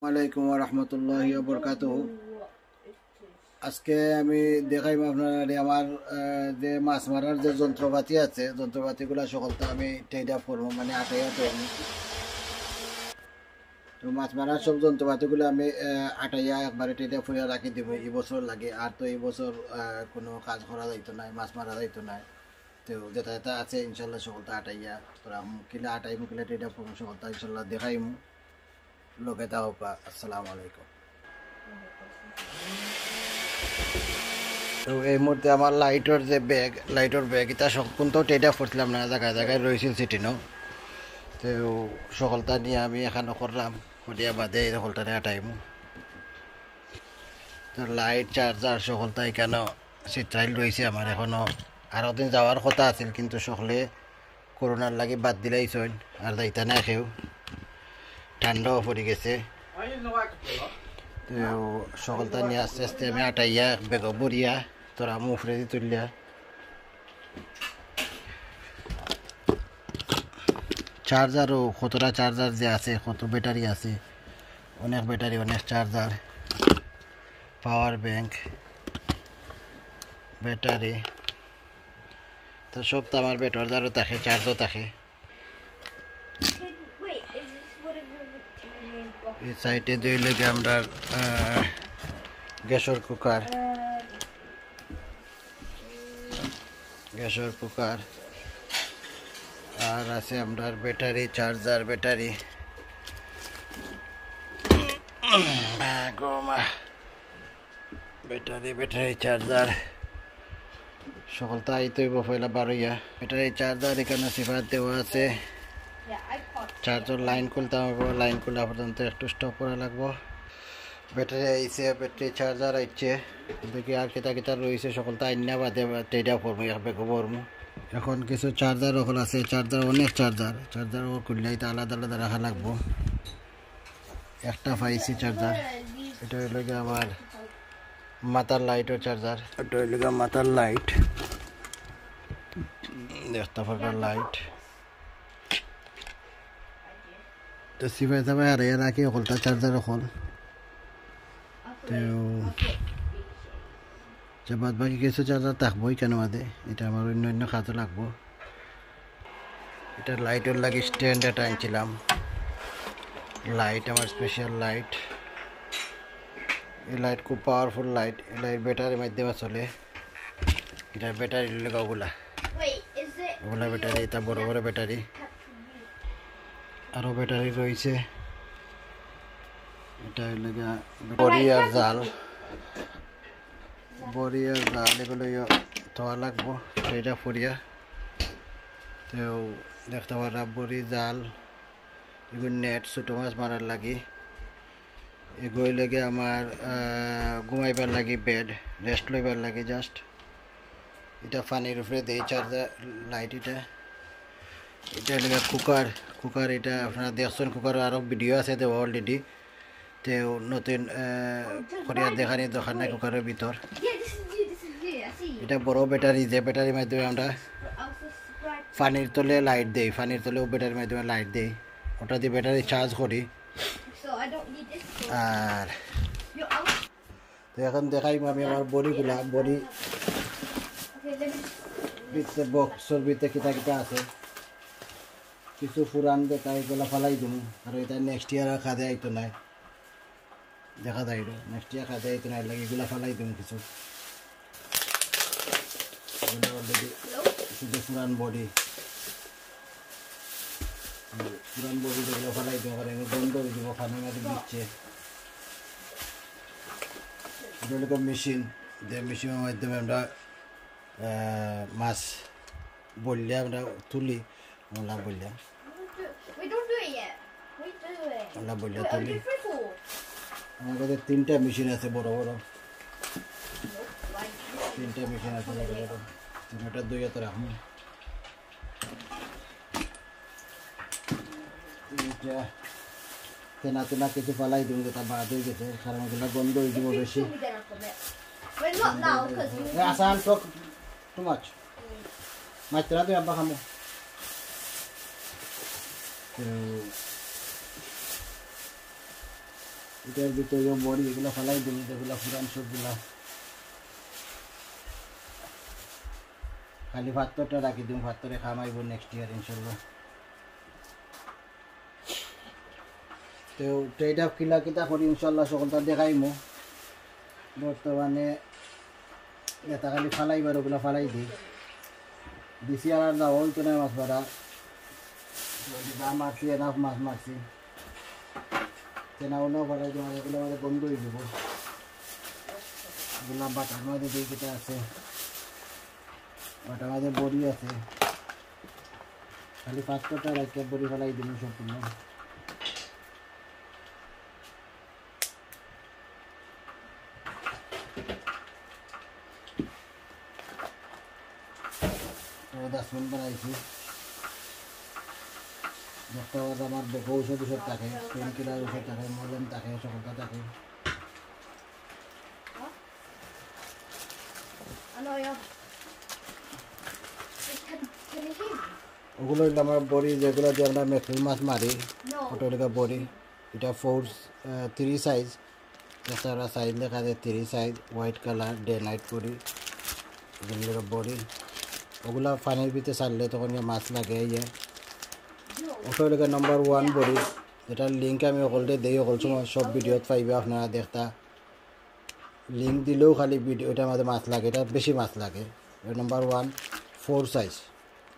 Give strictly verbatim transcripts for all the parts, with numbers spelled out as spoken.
আলাইকুম ওয়া রাহমাতুল্লাহি ওয়া বারাকাতুহু। আজকে আমি দেখাইমু আপনারারে আমার, আহ, যে মাছ মারার যে যন্ত্রপাতি আছে, যন্ত্রপাতিগুলা সকলতা আমি টেডা ফরমু, মানে আটাইয়া ফরমু। তো মাছ মারার সব যন্ত্রপাতিগুলা আমি, আহ, আটাইয়া একবারে টেডা ফরিয়া রাখি দিমু এই বছর লাগি। আর তো এই বছর, আহ, কোনো কাজ করা যাইতো নায়, মাছ মারা যাইতো নায়। তো যেটা যেটা আছে ইনশাল্লাহ সকলতা আটাইয়া, তোরা কিলা আটাইমু, কিলা টেডা ফরমু, সকলতা ইনশাল্লাহ দেখাইমু। লগে থাকউক্কা। আসসালামু আলাইকুম। তো এই মুহূর্তে আমার লাইটর যে ব্যাগ, লাইটর ব্যাগ, ইটা সব কোনটাও টেডা ফরছিলাম না, জাগায় জাগায় রইছিল সিটিনো। তো সকলতা নিয়া আমি এখানো করলাম, করিয়া বাদে এই সকলতারে আটাইমু। তো লাইট, চার্জার সকলতা এখানো সিটরাইল রইছে আমার এখনো। আরো দিন যাওয়ার কথা আছিল, কিন্তু সকলে করোনার লাগি বাদ দিলাইছইন, আর যাইতা না কেউ, ঠান্ডাও পড়ি গেছে। তো সকলতা নিয়া আস্তে আস্তে আমি আটাইয়া এক ব্যাগো ভরিয়া তোরা মুফরেদি তুলিয়া চার্জারও কতটা চার্জার যে আছে, কত ব্যাটারি আছে, অনেক ব্যাটারি, অনেক চার্জার, পাওয়ার ব্যাংক, ব্যাটারি, তো সব তো আমার ব্যাটারি চার্জারও থাকে, চার্জও থাকে। Wait, is this what it would turn in? এই সাইডে দুই লগে আমরা, আহ, গ্যাসর কুকার, Uh, গ্যাসর কুকার, আর আছে আমরার ব্যাটারি, চার্জার, ব্যাটারি। মা গো মা। ব্যাটারি, ব্যাটারি, চার্জার, সকলতা আইতে অইবো পয়লা বারইয়া। ব্যাটারি, চার্জার এখানো সিফাত দেওয়া আছে। চার্জার লাইন খুলতাম অইবো, লাইন খুলা পর্যন্ত একটু স্টপ করা লাগবো। ব্যাটারি আইছে, ব্যাটারি, চার্জার আইছে। দেখি আর কিতা কিতা রইছে, সকলতা আইনা বাদে টেডা ফরমু, এক ব্যাগো ফরমু। এখন কিছু চার্জার অকল আছে, চার্জার, অনেক চার্জার, চার্জার অকল খুললে ইতা আলাদা আলাদা রাখা লাগবো। একটা পাইছি চার্জার, ইটা অইলো গিয়া আমার মাথার লাইটর চার্জার, ইটা অইলো গিয়া মাথার লাইট, দেখতা পাররা লাইট। তো সিফাই সাফাই হারাইয়া রাখি অকলতা চার্জার অকল। তো যে বাদ বাকি কিছু চার্জার থাকবো ইখানো মাঝে, ইটা আমার অন্য অন্য কাজো লাগবো। ইটা লাইটর লাগি স্ট্যান্ড একটা আনছিলাম, লাইট, আমার স্পেশাল লাইট। এই লাইট খুব পাওয়ারফুল লাইট, এই লাইট ব্যাটারির মাধ্যমে চলে। ইটা ব্যাটারি লাগাও ওগুলা, Wait, is it ওগুলা ব্যাটারি, ইটা বড় বড় ব্যাটারি। আরো ব্যাটারি রইছে। ইটা অইলো গিয়া বড়ি আর জাল, বড়ি আর জাল এগুলো ইয়ে থওয়া লাগবো, ইটা ফরিয়া। তো দেখতা পাররা বড়ি, জাল, এগুলো নেট, ছোট মাছ মারার লাগি। এগু অইলো গিয়া আমার, আহ, ঘুমাইবার লাগি বেড, রেস্ট লইবার লাগি just। ইটা পানির উপরে দেই চার্জার লাইট ইটা। ইটা অইলো গিয়া কুকার, কুকার ইটা আপনারা দেখছইন, কুকারর আরো ভিডিও আছে দেওয়া already। তে নতুন, আহ, করিয়া দেখানি দরকার নাই কুকারর ভিতর। Yeah, this is you, this is you, I see you. ইটা বড় ব্যাটারি, যে ব্যাটারির মাধ্যমে আমরা I was so surprised. পানির তলে লাইট দেই, পানির তলেও ব্যাটারির মাধ্যমে লাইট দেই, ওটা দিয়া ব্যাটারি চার্জ করি। So I don't need this. আর You're out. তো এখন দেখাইমু আমি আমার বড়িগুলা, বড়ি Okay, let me just ভিতরে বক্সর ভিতরে কিতা কিতা আছে, কিছু পুরান বেটা এগুলা ফালাই দিমু, আর ইটা নেক্সট ইয়ার আর কাজে আইতো নায়। দেখা যায় রে, নেক্সট ইয়ার কাজে আইতো নায়, এর লাগি এগুলা ফালাই দিমু কিছু। এগুলা already শুধু পুরান বডি, পুরান বডি যেগুলা ফালাই দিমু, কারণ এগুলা গন্ধ অই যাইবো, পানির মাঝে ভিজছে। ইটা অইলো মেশিন, যে মেশিনর মাধ্যমে আমরা, আহ, মাছ বললে আমরা তুলি, ওলা বললে। We don't do it yet. We do it. OLA বললে Wait, তুলি। I'll do three, four. আমার কাছে তিনটা মেশিন আছে বড় বড়। Nope, like this. তিনটা মেশিন আছে বড় বড়। তিনটা দুই হাতে রাখুন। এইটা তেনা তেনা কিছু ফালাই দিমু, যেটা বাদ অই গেছে, কারণ ওগুলা গন্ধ অই যাইবো বেশি। Wait, not now, 'cause you এ, আসান তো too much। মাছ তেনা তুই আব্বা খামো। তো এটার ভিতরে যে বড়ি এগুলা ফালাই দিমু, যেগুলা পুরান সবগুলা। খালি পাথরটা রাখি দিমু, পাথরে কাম আইবো next year ইনশাল্লাহ। তো trade off কিলা কিতা করি ইনশাল্লাহ সকলটা দেখাইমু। বর্তমানে এটা খালি ফালাইবার ওগুলা ফালাই দিই। দিছি আর, আর দেওয়া হইতো না মাছ ধরা। যদি যা মারছি, enough মাছ মারছি। তেনা অন্য ফালাই দিই, মানে এগুলো আমাদের বন্ধ হয়ে যাবো। এগুলা বাটার মাঝে দিয়ে কেটে আছে, বাটার মাঝে বড়ি আছে। খালি পাথরটা রাখিয়া বড়ি ফালাই দিমু সম্পূর্ণ। তো dustbin বানাইছি। দেখতে পাওয়া যায় আমার ব্যাগে ঔষধ, ঔষধ থাকে, পেইন কিলার ঔষধ থাকে, মলম থাকে, সকলটা থাকে। Ano, yun. Can, can you hear me? ওগুলো হইলো আমার বড়ি, যেগুলো দিয়ে আমরা ম্যাকরেল মাছ মারি। No. ওটা হইলো গিয়া বড়ি। এটা ফোর, আহ, থ্রি সাইজ। যেটা আমরা সাইজ লেখা আছে three size, white colour, day night বড়ি। এগুলো হইলো বড়ি। ওগুলা পানির ভিতরে ছাড়লে তখন গিয়া মাছ লাগে, এই যে। ওটা হইলো গিয়া নাম্বার ওয়ান বড়ি, যেটার লিঙ্ক আমি ওগুলোতে দেই, ওগুলো সময় সব ভিডিওত পাইবে আপনারা দেখতা। লিঙ্ক দিলেও খালি ভিডিও, এটার মাঝে মাছ লাগে, এটা বেশি মাছ লাগে। Number one, four size.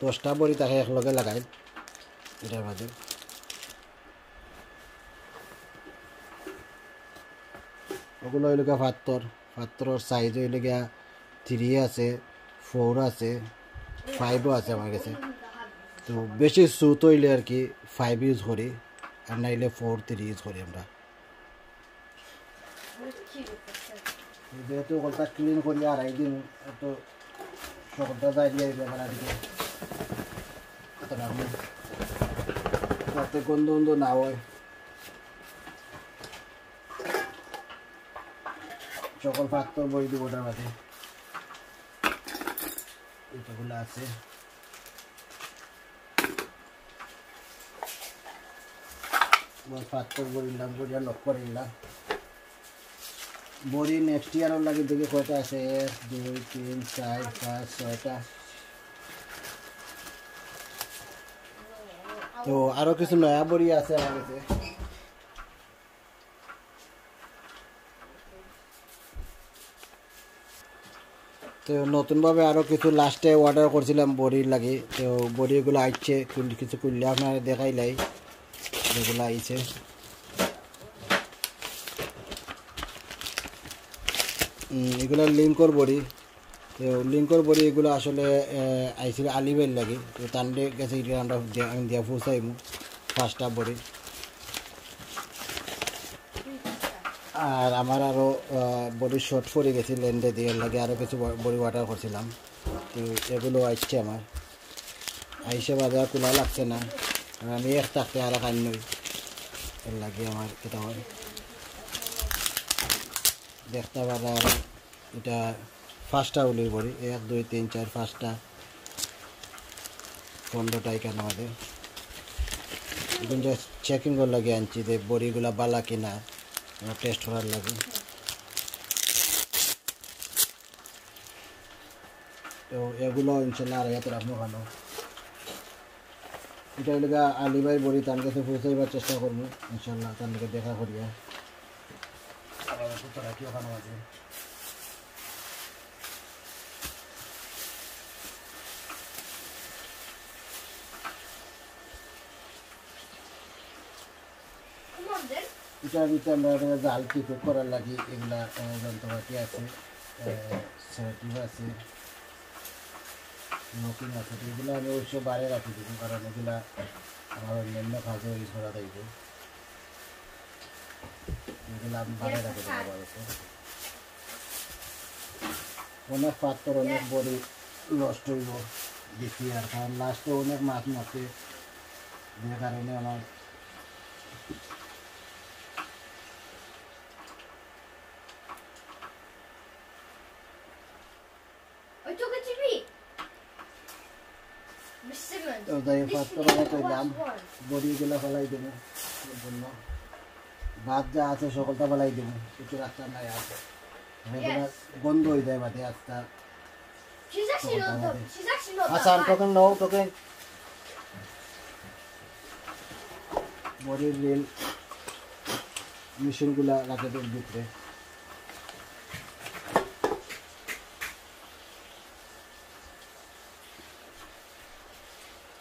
দশটা বড়ি থাকে একলগে লাগাই এটার মাঝে। ওগুলো হইল গিয়া পাথর, পাথরর সাইজ হইল গিয়া থ্রি আছে, ফোর আছে, ফাইভও আছে আমার কাছে। তো বেশি সুত হইলে আর কি ফাইভ ইউজ করি, আর নাইলে ফোর থ্রি ইউজ করি আমরা। যেহেতু ওগুলতা ক্লিন করি আর এই দিন একটু সকলটা যাই দিয়ে দিলে বেলা দিকে। এত রাখবো। যাতে গন্ধ গন্ধ না হয়। সকল পাত্র বই দিব ওটার মাঝে। এইটাগুলো আছে। আমার পাত্র বড়ি নাম করিয়া লক করিলাম। বড়ি নেক্সট ইয়ারর লাগি দেখি কয়টা আছে, এক, দুই, তিন, চার, পাঁচ, ছয়টা। তো আরো কিছু নয়া বড়ি আছে আমার কাছে। তো নতুনভাবে আরো কিছু লাস্টে অর্ডার করছিলাম বড়ির লাগি, তো বড়িগুলো আইছে, কুল-, কিছু খুললে আপনারা দেখাইলাই যেগুলো আইছে। উম, এগুলো লিঙ্কর বড়ি। তো লিঙ্কর বড়ি এগুলো আসলে, আহ, আইছিল আলিবের লাগি। তো তানরে গেছে এটা আমরা দিয়া, আমি দিয়া পৌঁছাইমু পাঁচটা বড়ি। আর আমার আরো, আহ, বড়ি শর্ট পড়ে গেছে লেন্ডে দিয়ে লাগে, আরো কিছু ব-, বড়ি অর্ডার করছিলাম। তো এগুলো আইছে আমার। আইসে বাজার খোলা লাগছে না, আর আমি এক থাকতে আর খাই নই, এর লাগি আমার এটা হয়। দেখতে পারা আর এটা পাঁচটা উলির বড়ি, এক, দুই, তিন, চার, পাঁচটা, পনেরোটা এখানে আমাদের। এখন just চেকিং করার লাগি আনছি যে বড়িগুলা বালা কিনা, টেস্ট করার লাগি। তো এগুলো ইনশাল্লাহ আর এত রাখবো ভালো। এটা হইলে গা আলী ভাই বড়ি, তার কাছে পৌঁছাইবার চেষ্টা করবো ইনশাল্লাহ, তার লগে দেখা করিয়া। আবার একটু তো রাখি ওখানে মাঝে। এটার ভিতরে আমরা একটা জাল প্রিপেয়ার করার লাগি এগুলা, আহ, যন্ত্রপাতি আছে, আহ, সেলেটিভ আছে, লকিং আছে। তো এগুলা আমি অবশ্য বারে রাখি দিব, কারণ এগুলা আমার অন্যান্য কাজে ইউজ করা যাইব। এগুলা আমি বারে রাখি দিব আপাতত। অনেক পাত্র, অনেক বড়ি নষ্ট হইব দেখি আর, কারণ লাস্টে অনেক মাছ মরছে, যে কারণে আমার ওই চোখে চিবি। তো যাই হোক, পাত্র বানাই কইলাম, বড়ি এগুলা ফেলাই দেবো সম্পূর্ণ। ভাত যা আছে সকলটা ফালাই দিব, কিছু রাখতাম না আর। এগুলা গন্ধ হয়ে যায় বাদে আস্তা। She's actually সকলটা not বাদে। She's actually not আচ্ছা, that bad. Token নাও, token। বডির রিল মেশিনগুলা রাখে এর ভিতরে।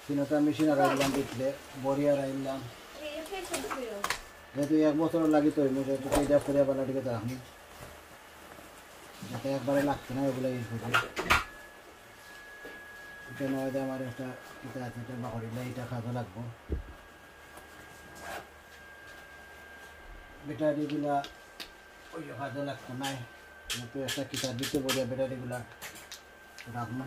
তিনটা মেশিন আর আনলাম ভিতরে, বডি আর আনলাম। যেহেতু এক বছর লাগি তো, এই মুখে তো এটা করে আবার লাটিকে তো রাখুন। যাতে একবারে লাগতো না, ওগুলা ইউজ করবে। এটা নয় যে আমার একটা, এটা আছে, এটা বাকরি, এটা কাজে লাগবো। ব্যাটারিগুলা ওই কাজে লাগতো না। তো একটা কিতাব দিতে বলে ব্যাটারিগুলা রাখবো।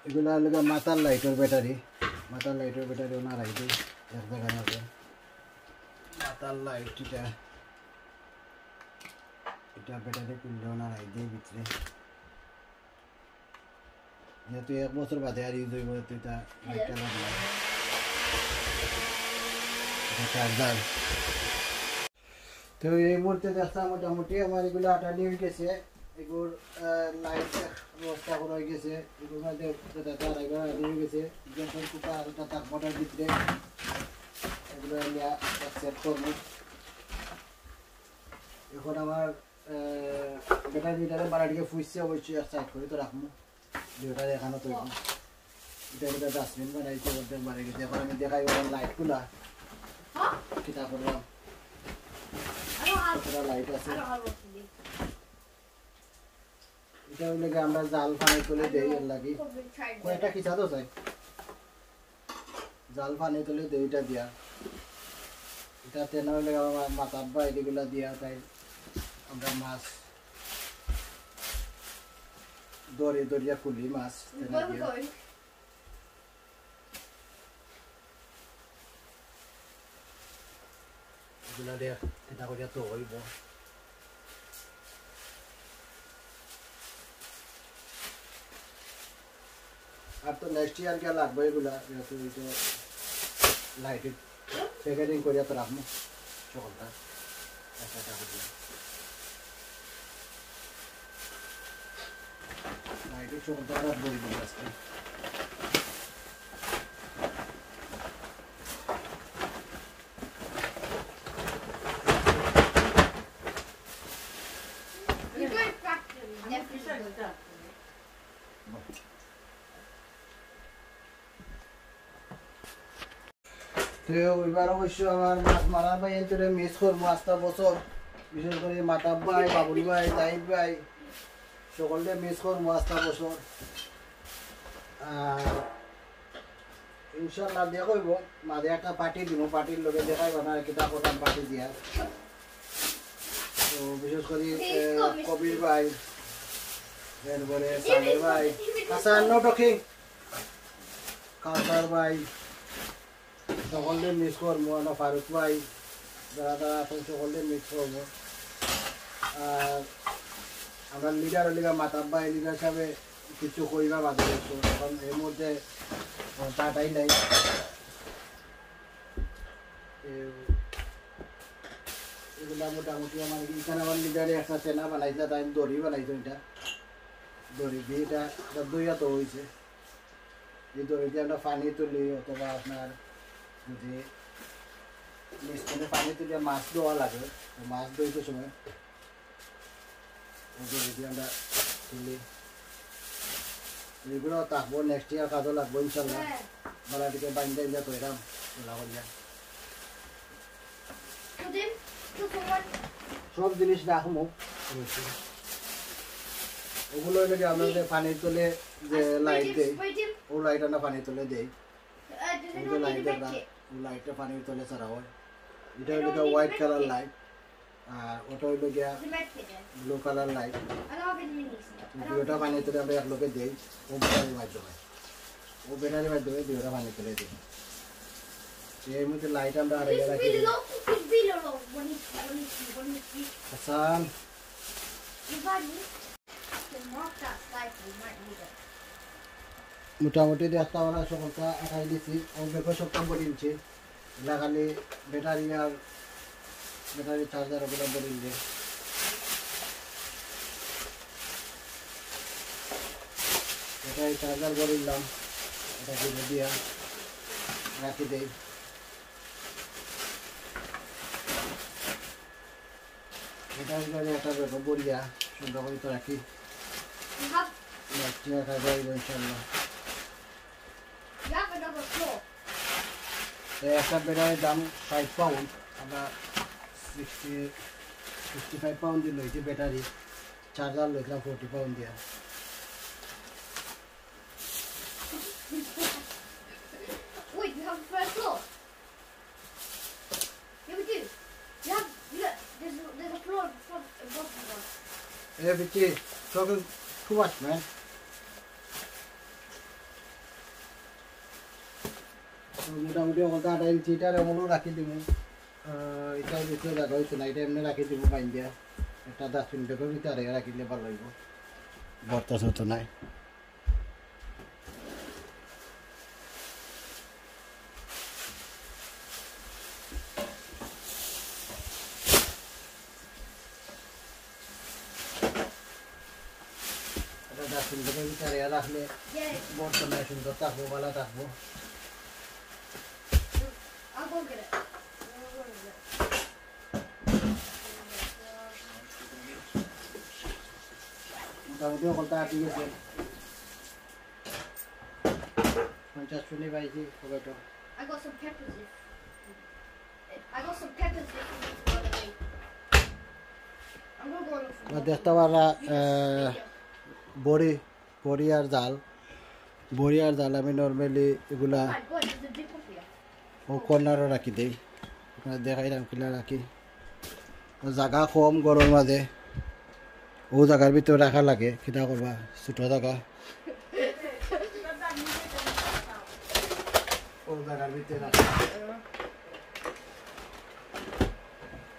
এগুলা হলো গিয়া মাথার লাইটর ব্যাটারি, মাথার লাইটর ব্যাটারি ওনার আইডি এক জায়গায় আছে। মাথার লাইট এটা, এটা ব্যাটারি খুললে ওনার আইডি ভিতরে। যেহেতু এক বছর বাদে আর ইউজ হইব, তো এটা লাইটটা লাগবে। এটা চার্জার। তো এই মুহূর্তে দেখতাম মোটামুটি আমার এগুলো আটানি হয়ে গেছে, এগুলোর, আহ, লাইট ব্যবস্থা করা হয়ে গেছে, এগুলোর মধ্যে দাদা আড়াইবার আটানি হয়ে গেছে, যখন কুটা আলুটা তাপমাত্রার ভিতরে এগুলো আমরা সেট করবো। এখন আমার, আহ, ব্যাটারি মিটারে বাড়াটিকে ফুসছে, অবশ্যই এক সাইড করে তো রাখবো। যেটা দেখানো তো এটা, এটা ডাস্টবিন বানাইছে, অর্ধেক বাড়ি গেছে। এখন আমি দেখাই ওখানে লাইট খোলা। হ্যাঁ? কিতা করলাম? আরো আর কতটা লাইট আছে। আরো আর বসে দিই। এটা হইলে কি আমরা জাল পানি তুলে দেই এর লাগি। কয়টা কিতা তো চাই? জাল পানি তুলে দেই এটা দিয়া। এটা তেনা হইলে আমার মাথার বা এগুলা দিয়া তাই আমরা মাছ ধরি, ধরিয়া খুলি মাছ তেনা দিয়া। এগুলা দিয়া এটা করিয়া তো হইব। আর তো নেক্সট ইয়ার গিয়া লাগবে এগুলা, যেহেতু এই যে লাইটের প্যাকেজিং করিয়া তো রাখবো সকলটা একটা একটা করিয়া। লাইটের সকলটা আর বই দিব আজকে। তো এবার অবশ্য আমার মাছ মারা ভাই এনতরে মিস করবো আস্তা বছর, বিশেষ করে মাতাব ভাই, বাবুল ভাই, তাইব ভাই, সকলকে মিস করবো আস্তা বছর। আর ইনশাআল্লাহ দেখা হইব, মাঝে একটা পার্টি দিব, পার্টির লগে দেখাইব না, কিতা করতাম পার্টি দিয়া। তো বিশেষ করে, এ, কবির ভাই, এরপরে সালে ভাই, হাসান, no talking, কাউসার ভাই, সকলকে মিস করবো, না ফারুক ভাই, যারা যারা আছেন সকলকে মিস করবো। আর আমরা লিডার লিগা মাতাব ভাই, লিডার হিসাবে কিছু কইবা বাদে গেছো। এখন এই মুহূর্তে টাটাই নাই। এ-, এগুলা মোটামুটি আমার এখানে আমার লিডারে একটা সেনা বানাইছে, তাই আমি দড়ি বানাইছো এটা। দড়ি দিয়ে এটা, এটা দুইয়া তো হইছে। এই দড়ি দিয়ে আমরা পানি তুলি, অথবা আপনার যদি নিচ থেকে পানি তুলে মাছ ধোয়া লাগে, তো মাছ ধইতে সময় এই দড়ি দিয়ে আমরা তুলি। এগুলো থাকবো, নেক্সট ইয়ার কাজও লাগবো ইনশাল্লাহ। হ্যাঁ। বালাটিকে বাইন্দা ইন্দা তৈরাম, তোলা করিয়া। সব জিনিস রাখমু। ওগুলো হইলো কি আমরা যে পানির তলে যে লাইট দেই, ও লাইট আমরা পানির তলে দেই। ওই যে লাইট দেখলাম, ও লাইটটা পানির তলে ছাড়া হয়। এটা হইলো কি হোয়াইট কালার লাইট, আর ওটা হইলো গিয়া ব্লু কালার লাইট। দুইটা পানির তলে আমরা এক লগে দেই, ও ব্যাটারির মাধ্যমে। ও ব্যাটারির মাধ্যমে দুইটা পানির তলে দেই। এই মধ্যে লাইট আমরা আড়াইয়া রাখি। হাসান। মোটামুটি দেখতা পারা সকলতা আটাই দিছি, ও ব্যাগো সবতা ভরি নিছি। ইলা খালি ব্যাটারি আর ব্যাটারি চার্জার ওগুলা ভরি নিলে। ব্যাটারি চার্জার ভরি নিলাম, এটা কি দিয়া রাখি দেই। এটা হইলো একটা ব্যাগো ভরিয়া সুন্দর করি তো রাখি। Next year খাইবো আইবো ইনশাআল্লাহ। তো একটা ব্যাটারির দাম ষাট পাউন্ড, আমরা সিক্সটি সিক্সটি ফাইভ পাউন্ড দিয়ে লইছি ব্যাটারি, চার্জার লইছিলাম ফোরটি পাউন্ড দিয়া। Wait, you have a first floor? Yeah, we do. You have, you got, there's, there's a floor in front, above you guys. এ বিচি, talking too much, man. তো মোটামুটি অকলতা আটাই দিছি, ইটারে অমলও রাখি দিমু। আহ, ইটার ভিতরে জাগা হইতো না, ইটা এমনি রাখি দিমু বাইন্দিয়া। একটা ডাস্টবিন ব্যাগর ভিতরে রাখিলে ভালা হইবো। বর্তা হতো নাই। এটা ডাস্টবিন ব্যাগর ভিতরে রাখলে বর্তমানে সুন্দর থাকবো, ভালা থাকবো। I'll go get it. I'll go get it. মোটামুটি অকলতা আটি গেছে। পঞ্চাশ মিনিট পাইছি, হবে তো। I got some peppers if, I got some peppers if you need to run away. I'm gonna go on a তো দেখতা পারা, আহ, বড়ি, বড়ি আর জাল, বড়ি আর জাল আমি normally এগুলা Oh my God, there's a dip up here. ও কর্নারও রাখি দেই, আপনারে দেখাইলাম কিলা রাখি। ও জাগা কম ঘরর মাঝে, ও জাগার ভিতরে রাখা লাগে, কিতা করবা, ছোট জাগা। ও জাগার ভিতরে রাখা।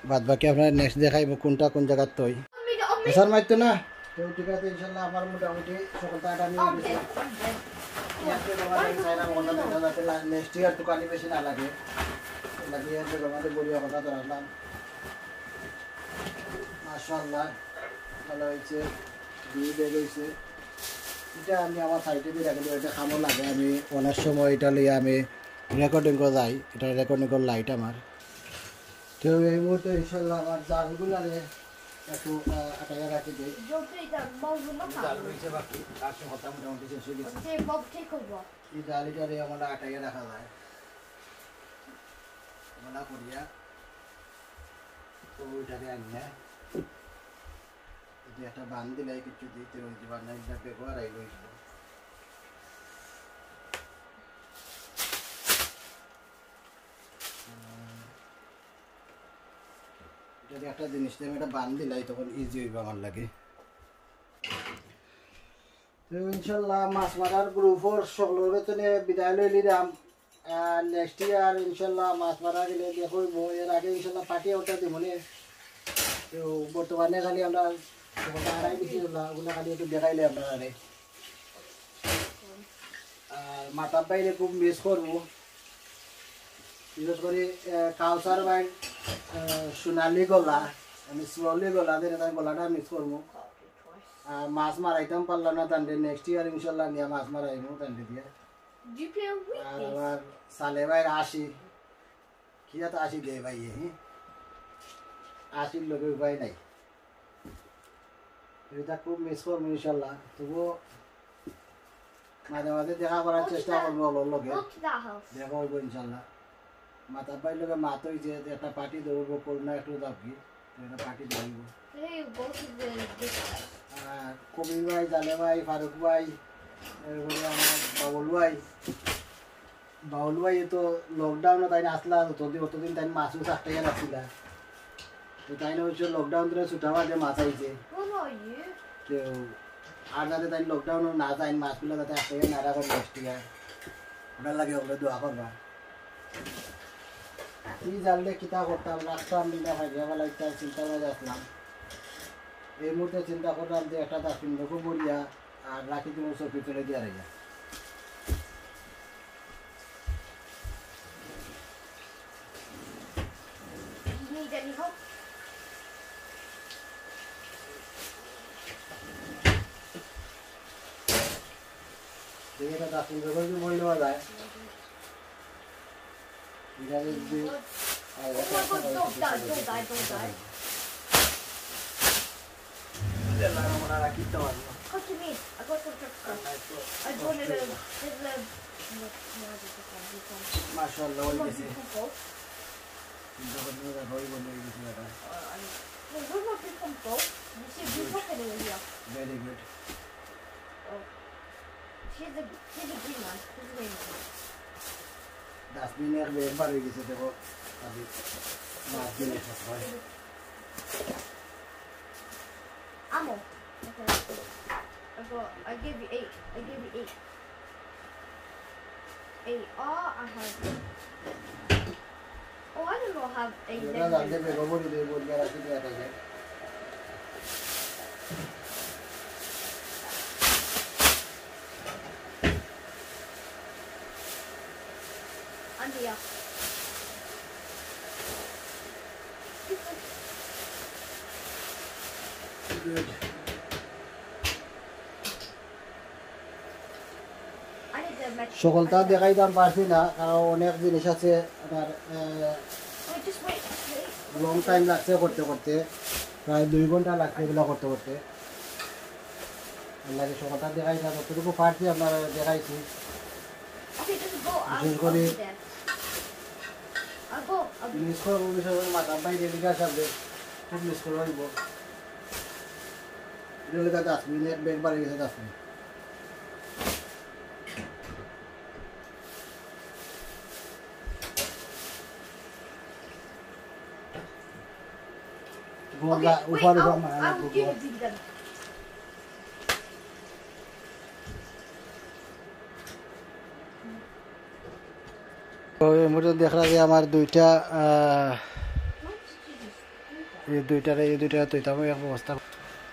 বাদ বাকি আপনারে next দেখাইবো কোনটা কোন জাগাত থই। আসার মাইতো না। তো ঠিক আছে, ইনশাআল্লাহ আমার মোটামুটি সকলতা আটা নিয়ে গেছে। একটা জমা দিয়ে চাইলাম, ওটা দেখা যাতে লা-, next year তো কালি বেশি না লাগে। লাগিয়ে একটা জমা দিয়ে বড়ি কথা তো রাখলাম। মাশাআল্লাহ, ভালা হইছে, দুই ব্যাগ হইছে। ইটা আমি আমার সাইডে দিয়ে রাখি দিই, ইটা কামো লাগে। আমি অনেক সময় ইটা লইয়া আমি recording করে যাই, ইটা recording করে লাইট আমার। তো এই মুহূর্তে ইনশাআল্লাহ আমার জালগুলারে একটু, আহ, আটাইয়া রাখি দেই। জাল রইছে বাকি, তার সঙ্গে কথা মোটামুটি শেষ হয়ে গেছে। এই জালিটারে আমরা আটাইয়া রাখা যায়। মনে করিয়া তো ওইটারে আনিয়া যদি একটা বান দিলাই কিছু দিতে হইতে পারে না, এটা ব্যবহার আইলো হইলো। এটা যে একটা জিনিস দিয়ে আমি একটা বান দিলাই, তখন ইজি হইবে আমার লাগে। তো ইনশাল্লাহ মাছ মারার গ্রুপর সকলের বেতনে বিদায় লইলিরাম। আর নেক্সট ইয়ার ইনশাল্লাহ মাছ মারা গেলে দেখা হইব। এর আগে ইনশাল্লাহ পার্টি ওটা দিব নে। তো বর্তমানে খালি আমরা ওটা আড়াই বেশি হলো, ওগুলো খালি একটু দেখাইলে আপনারা। আর মাতাব ভাইরে খুব মিস করবো, বিশেষ করে আহ, কাউসার ভাই, আহ, সোনালি গলা, আমি সোনালি গলা, তার গলাটা মিস করবো। আর মাছ মারাইতাম পারলাম না তানরে, নেক্সট ইয়ার ইনশাল্লাহ নিয়ে মাছ মারাইমু তানরে দিয়া। Do you play a আর witness? আমার সালে ভাইর আশি, কি এত আশি দে ভাই, হি? আশির লগে উপায় নাই। এটা খুব মিস করবো ইনশাল্লাহ। তবুও মাঝে মাঝে দেখা করার চেষ্টা করবো ওর লগে। Look to that house. দেখা হইব ইনশাল্লাহ। মাতাব ভাইর লগে মাত হইছে যে একটা পার্টি দেবো, করোনা একটু দাবি, তো একটা পার্টি দেবো। Hey, both of them. আর কবির ভাই, জালে ভাই, ফারুক ভাই, এরপরে আমার বাবুল ভাই। বাউল ভাই তো লকডাউনে তাই না আসলা, ততদিন অতদিন তাই মাছ উছ আটকাইয়া রাখছিলা। তো তাই না হচ্ছে লকডাউন ধরে ছুটা বাদে মাছ আইছে। What are you? তো আর যাতে তাই লকডাউন না যায়, মাছগুলো যাতে আটকাইয়া না রাখে নেক্সট ইয়ার, ওটার লাগে ওগুলো দোয়া করবা। কি জানলে কিতা করতাম, রাখতাম বিনা ভাই, বেলা একটা চিন্তা করে আসলাম। এই মুহূর্তে চিন্তা করলাম যে একটা ডাস্টবিন দেখো বলিয়া আর রাখি দিব চৌকির তলে দিয়া রাখিয়া। দেখি এটা ডাস্টবিন দেখো যদি বই নেওয়া যায়। এখানে যদি Oh my God, don't die, don't die, don't die. Come to me. I got some chocolate. I got a little, little, little, what, what is it called? This one. মাশাআল্লাহ, হয়ে গেছে। This one, this one. চিন্তা করতে হবে, দেখো, এই বন্ধ হয়ে গেছে বেটা। Uh, I, no, what about this one, bro? You see, this one can over here. Very good. Oh. She's a, she's a green one. She's a green one. ডাস্টবিনে একবার হয়ে গেছে, দেখো। আমি ডাস্টবিনে সব হয়। Ammo. Okay. I got, I gave you eight. I gave you eight. Eight. Oh, I have. Oh, I don't know, I have eight. এটা জানতে বেগো বলি দে, বলি আর আসি দিয়া থাকে। Andiya. Good. সকলটা দেখাইতাম পারছি না, কারণ অনেক জিনিস আছে আমার, আহ, Wait, just wait, just wait. Long time লাগছে করতে করতে, প্রায় দুই ঘন্টা লাগছে এগুলা করতে করতে। এর লাগি সকলটা দেখাইতাম, যতটুকু পারছি আপনারা দেখাইছি। Okay, just go. I'll, বিশেষ করে I'll be there. I'll go, I'll be miss করবো, বিশেষ করে মাথা বাইরে লিখে আসবে, খুব মিস করা হইব। এটা হলো দশ মিনিট, ব্যাগ বাড়ি গেছে দশ মিনিট। গোলা, Okay, wait, উপরে I'll, উপরে মারা I'll লাগবে, give গোলা। It to them. তো এই মুহূর্তে দেখরা যে আমার দুইটা, আহ, এই দুইটারে, এই দুইটারে তো এটা আমি এক অবস্থা।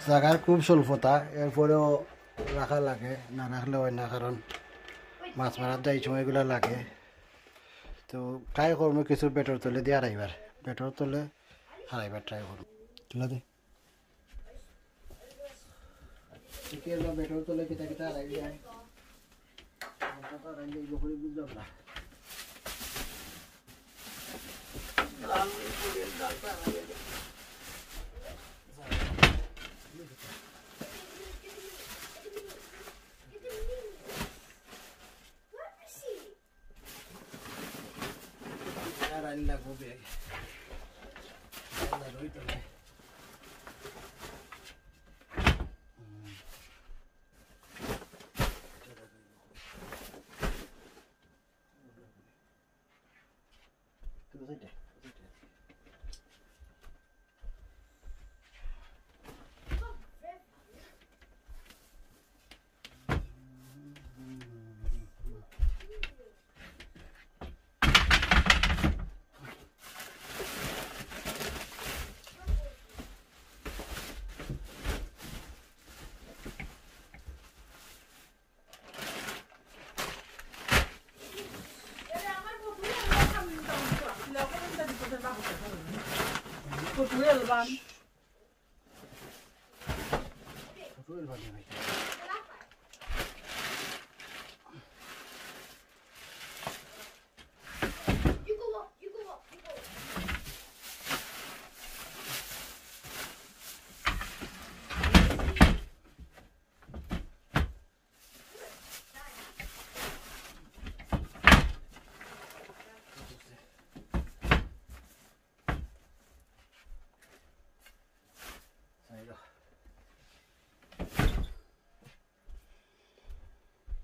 জাগার খুব স্বল্পতা, এরপরেও রাখা লাগে, না রাখলে হয় না, কারণ মাছ মারার যে এই সময়গুলো লাগে। তো ট্রাই করবো কিছু বেটর তলে দিয়ে হারাইবার, বেটর তলে হারাইবার ট্রাই করবো। তুলা দে। চিকেন বা বেটর তলে কিতা কিতা হারাই যায়। আমরা তো হারাই যাই, বকরি বুঝলাম না।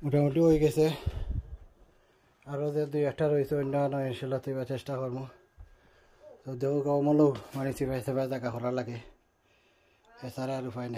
মোটামুটি হয়ে গেছে। আরও যে দুই একটা রয়েছে অন্য অন্য, ইনশাল্লাহ তুইবার চেষ্টা করবো। তো দেখো, গরম হলেও মানে চিবাই চিবাই জায়গা করা লাগে, এছাড়া আর উপায় নেই।